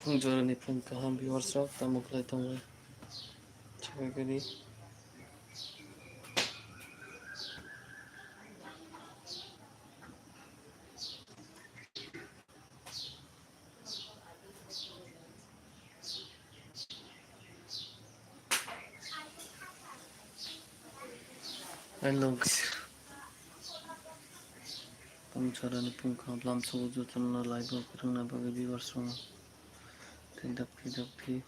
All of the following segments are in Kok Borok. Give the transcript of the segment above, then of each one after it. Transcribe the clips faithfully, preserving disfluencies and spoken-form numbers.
Phung jorani phung kaham viewers rok tamo khlai tongo. Chakagari. Hello guys. Phung jorani phung kaham lamsogo jotono live o kwrwngna bagwi viewers rok. Tei dakti dakti.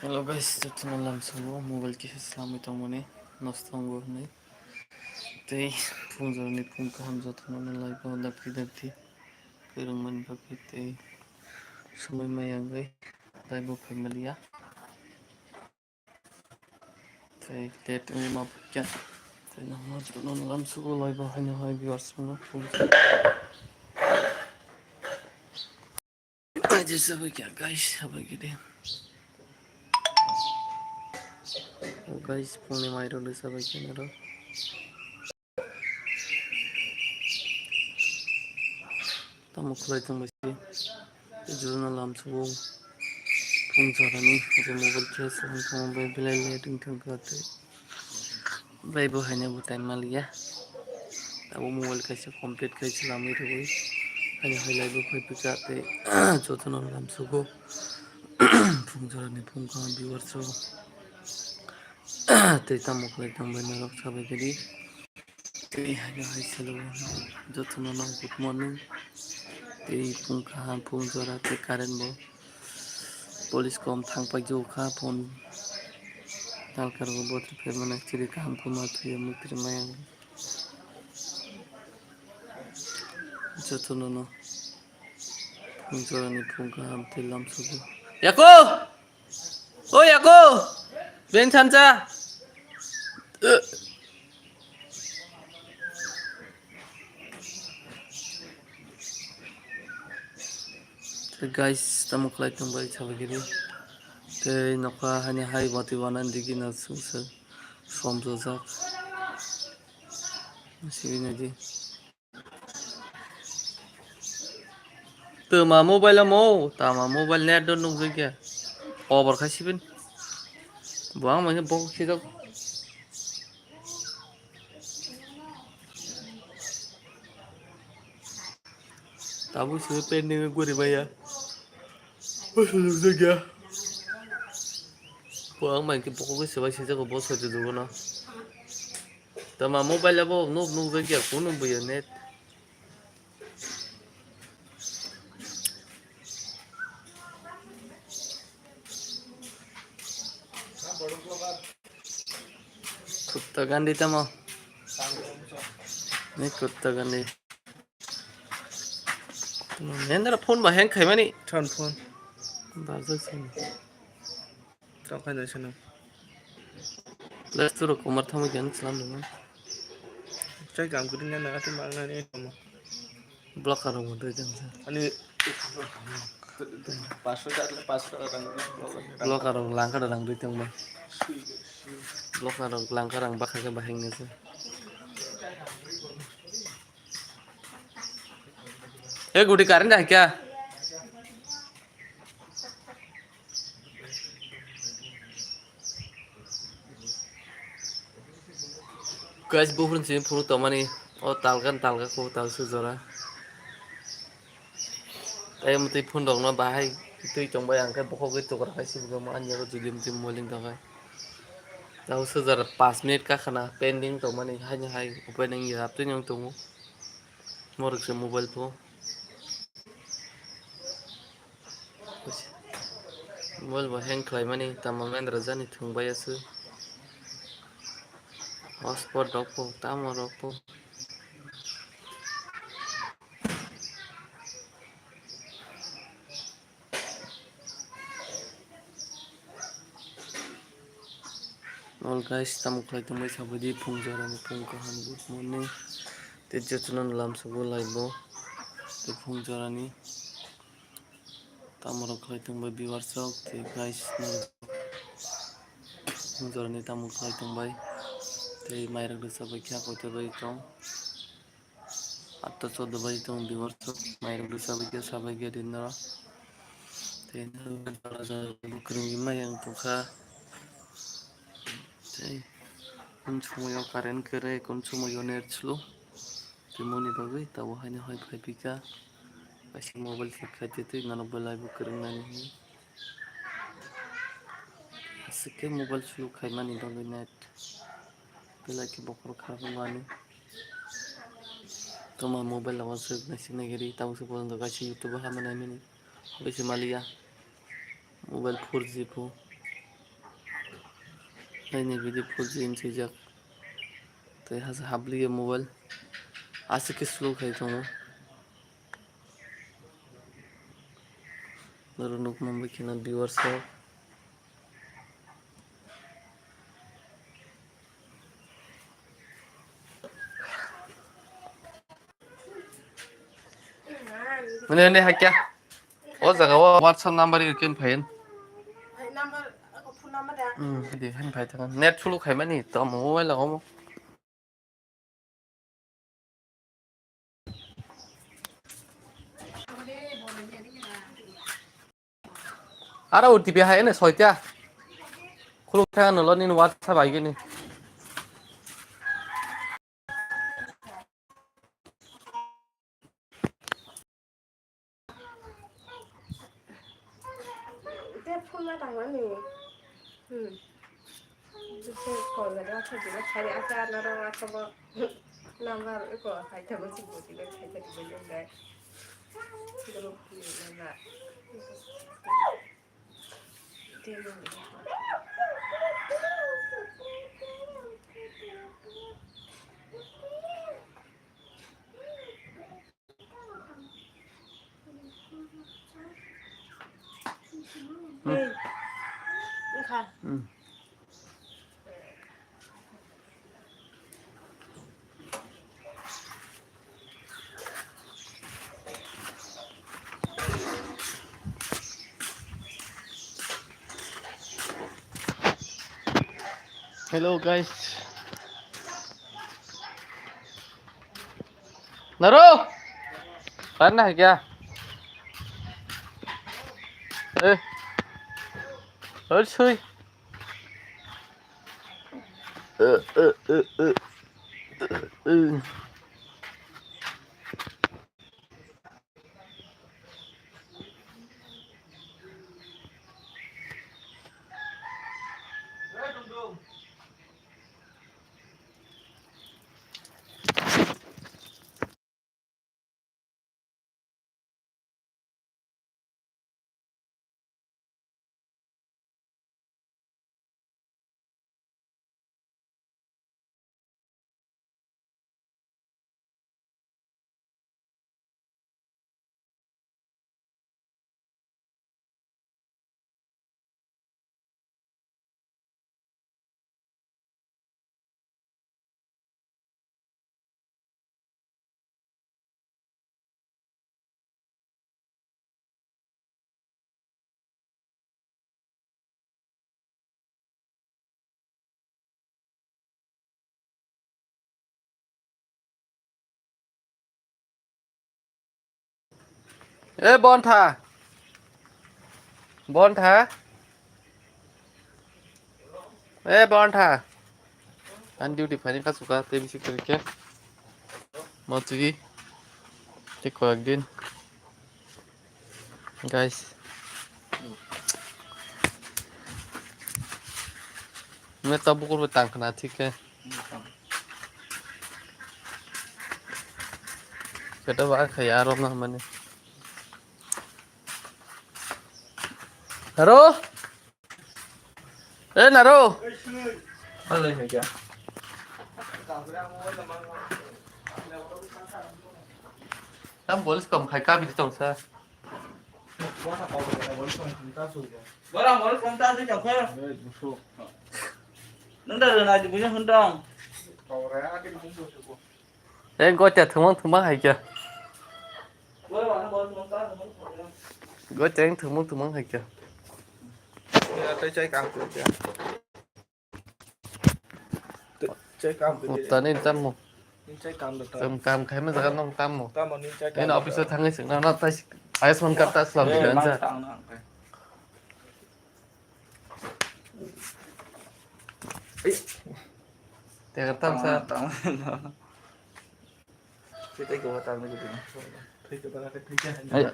Hello guys, jotono lamsogo mobile kisa swlamwi tongmani nosto wngo hwnwi. Tei phung jorani phung kaham jotono live o dakti dakti kwrwngmani bagwi tei somoi maya wngwi live o phaimaliya. Tei late wngwi ma phaikha. Tei nangma jotono lamsogo live o haino hai viewers rokno phung. Aje sabai kya guys, sabai kya de. Oh guys, phungni mairok de sabai kya naro. Tamo khlai tongbai se. Tei jotono lamsogo. Phung jorani je mobile khe swlam tongma bai belai late wng thangkha tei. Bai bo haino bo time maliya. Abo mobile kaisa complete khai swlamwi rwui. Haino hai live o phai pika tei jotono lamsogo. Phung jorani phung kaham viewers rok. Tei tamo khlai tongbai norok sabai khe di. Tei haino hai salo jotono no good morning. Tei phung kaham phung jora tei current bo. Police kom thang pai jokha phone. Talkar bo bothai phaimani chiri kaham phano thwiya mwtri maya. Jotono no phung jorani phung kaham tei lamsogo. Yako! O yako! Ben chancha! Guys, tamo khlai tongbai sabai gidi. Tei nokha hani hai bati banan digi na sungsa som jojak. Sibini di. Tama mobile amo, tama mobile net do nukjagya. Over khai sibin. Buang manya bok sijak. Tabuk sini pending guri baya. Bos sujak ya. Bo ang main ke pokok ke sebai sijak bos sujak dulu na. Tama mobile abo nuk nuk jak ya kuno buya net. Kutta gandi tamo. Ni kutta gandi. Nendra phone ba hang khaimani. Thon phone. Barjak sini. Tokha jai sano. Play Store komar thamo gyan chlam dong. Chai kam kudin na nagati mang na ni tamo. Blocker rok dui tong sa. Ani pasho char le pasho rang. Blocker rok langka rang dui tong ba. Blocker rok langka rang bakha ke bahing ne sa. E gudi current hai kya? Guys, buphuru sini phuru tomani o talgan talga ko talsu jora. Tai mutui phone rok no bahai twi tong bai ang khe bokhok twi tukra khai sibgo mo ani yago juli mutui moling tong khai. Tao sujara pas minute kakhana pending tongmani haini hai opening ya twi nang tongo. Morok se mobile pho. Mobile bo hang khlaimani tamo mendra jani thwng bai aswk. Hotspot rok pho tamo rok pho. All guys, tamo khlai tongbai sabaidi phung jorani phung kaham, good morning. Tei jotono lamsogo live o. Tei phung jorani tamo rok khlai tongbai viewers rok, tei guys, norok phung jorani tamo khlai tongbai. Tei mairok rwchapbai kha, kotor bai tong. Atta choddo baji tong viewers rok, mairok rwchapbai kha, sabai kha din norok. Tei norok jora jora kwrwngwi maya wng tongkha. Tei kun sumoyo current kwrwi, kun sumoyo net slow. Tei moni bagwi tabuk haino hai phai phika. Kaisa mobile check khaitwi twi norok belai bo kwrwng nani hwnwi. Aswk khe mobile slow khaimani bagwi net belai khe bokhorok kha wngmani. Toma mobile o swk naisik nai giri, tabuk se porjonto kaisa YouTube o hamya naimani. Bai se maliya. Mobile four G pho. Naini video four G hinwi swijak. Tei hasa habliya mobile. Aswk khe slow khai tongo. Norok nukmani bai kheno viewers rok. Mane, mane, hakya. O jaga o WhatsApp number iri ken phain. Hmm, di hen phai thang. Net sulu khai mani to mobile o. Aro O T P hai ene soita. Khuluk thang no lo nini WhatsApp ai gini. Te phone ma tangmani. Hmm. Bisi call gada khaji na khari asa na ro asa bo number ko hai ta bo si bo ti bai khai ta bo jong dai. Group ni number. Te mo. Hmm. Hey. Wngkha. Hmm. Hello guys. Naro! Pan na kya? Eh. Oi sui. Eh, eh, eh, eh. Eh, eh. Eh, Bontha. Bontha. Eh, Bontha. An duty phaini kha suka, tei bisi kwrwi khe. Mochigi. Tei koyek din. Guys. Meta bukur bo tang khna thik khe. Keta ba kha ya rom na mani. Haro? Eh, Naro? Alai hai kya? Tam bolis kom khai ka bi tong sa. Bora mol phone ta de chakha. Nang da rwna di buino hwn tong. Eh, gocha thwngmang thwngmang hai khe. Gocha thwngmang thwngmang hai khe. Ya, tei chai kam tu ya. Tei chai kam tu. Uta ni tamo. Ni chai kam da ta. Kam, kam khai ma jaga nong tamo. Tamo ni chai kam. Ni office thangwi sing na na tai. Ayushman card ta slam. Eh, di man sa. Tang na. Teka tam sa. Tang, tang. Kita ke watang ni gitu. Kita ke watang ni gitu. Ayo.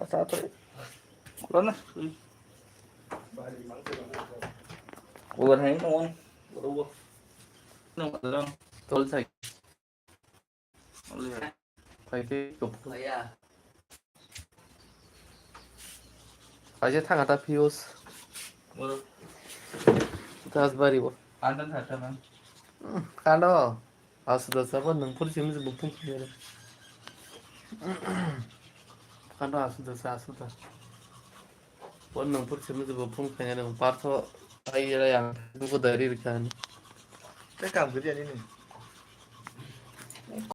Satu. Kulo na. Kulo hai no. Kulo. No, kulo. Tol sai. Phaidi kok. Kaisa thanga ta fuse. Oro. Tasbari bo. Andan thata man. Kano. Asuda sabo nung pur simi bupung kiri. Kano asuda sa asuda. Pon nung pur simi bupung kiri nung parto. Ai ya yang. Nung ko dari rikan. Te kam kiri ani ni.